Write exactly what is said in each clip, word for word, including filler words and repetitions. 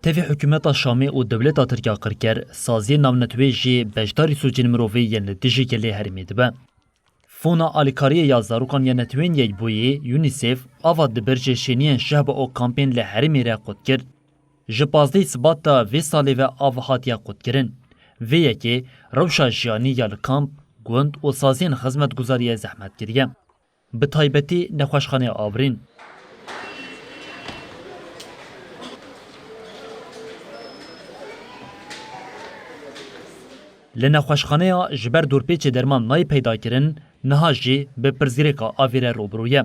Tevî hikûmeta Şamê û dewleta Tirk ya qirker, saziyên navneteweyî jî beşdarî sûcên mirovî yên li dijî gelê herêmê dibe. Fona Alîkariyê ya Zarokan ya Neteweyên Yekbûyî, UNICEF, ava di ber ji şêniyên şehba û kampên li herêmê re qut kir. Ji pazdehê Sibata vê salê ve av hatiye qutkirin. Vê yekê rewşa jiyanî ya li kamp, gund û saziyên xizmetguzariyê zehmet kiriye. Bi taybetî nexweşxaneya Avrîn. Li nexweşxaneya ji ber dorpêçê derman nayê peyda kirin, niha jî bi pirsgirêka avê re rûbirû ye.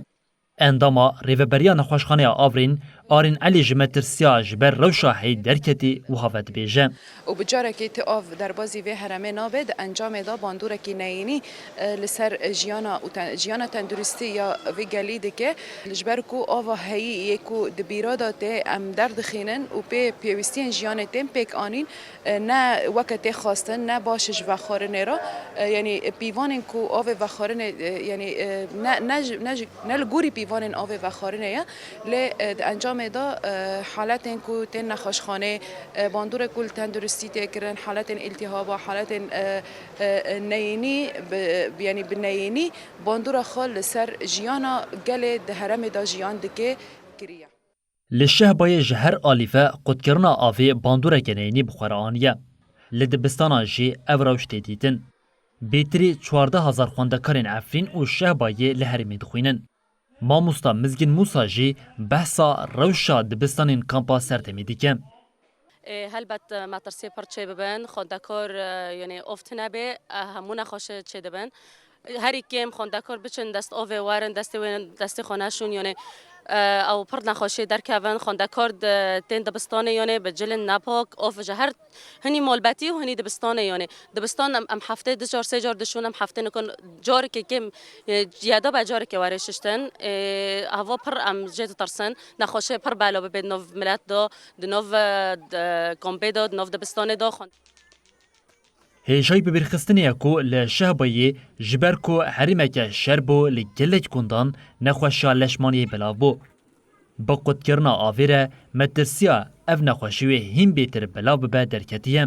Endama Rêveberiya Nexweşxaneya Avrîn, Arîn Elî ji metirsiya ji ber rewşa heyî derketî wiha vedibêje. Û bi carekê ti av derbazî vê herêmê nabe, di encamê de bandoreke neyînî, e, li ser jiyana û ten-, jiyana tenduristî ya vê gelî dike. Ji ber ku ava heyî yê ku di bîra de tê em derdixînin û pê pêwîstiyên jiyanê tên pêk anîn, e, ne weke tê xwestin, ne baş ji vexwarinê re, e, yanî pîvanên ku avê vexwarinê, e, yanî, e, ne, ne ji, ne ji, ne li gorî pîvanên avê vexwarinê ye, lê, e, di encamê de, e, haletên ku tên nexweşxanê, e, bandorek ku li tenduristî tê kirin, haletên îltîhaba, haletên, e, e, e, neyînî, bi, yanî bi neyînî bandora xwe li ser jiyana gelê di herêmê de jiyan dike kiriye. Li Şehbayê ji her alî ve qutkirina avê bandoreke neyînî bi xwe re aniye. Li dibistanan jî ev rewş tê dîtin. Bêtirî çardeh hezar xwendekarên Efrîn û Şehbayê li herêmê dixwînin. Mamosta Mizgîn Mûsa jî behsa rewşa dibistanên kampa Serdemê dike. Ê, helbet, e, metirsiyê pir çê bibin, xwendekar, e, yanî ov tune bê, e, hemû nexweşî çê dibin. Herî kêm xwendekar biçin dest avê werin, destê wê, destê xwe neşûn, yanî, e, ew pir nexweşiyê derkevin, xwendekar di, tên dibistanê, yanî bi cilên nepak, ov ji her hinî malbetî û hinî dibistanê, yanî dibistan em, em heftê du car, sê car dişûn, em heftê nikin carekê kêm, e, yeda be carekê were şiştin. E, heva pir em jê ditirsin, nexweşiyê pir bela bibe di nav milet de, di nav, e, d-, kampê de, di nav dibistanê de. Hêjayî bibîrxistinê ye ku li Şehbayê ji ber ku herêmeke şer bû, li gelek gundan nexweşiya leşmaniyê belav bû. Bi qutkirina avê re metirsiya ev nexweşî wê hîn bêtir belav bibe derketiye.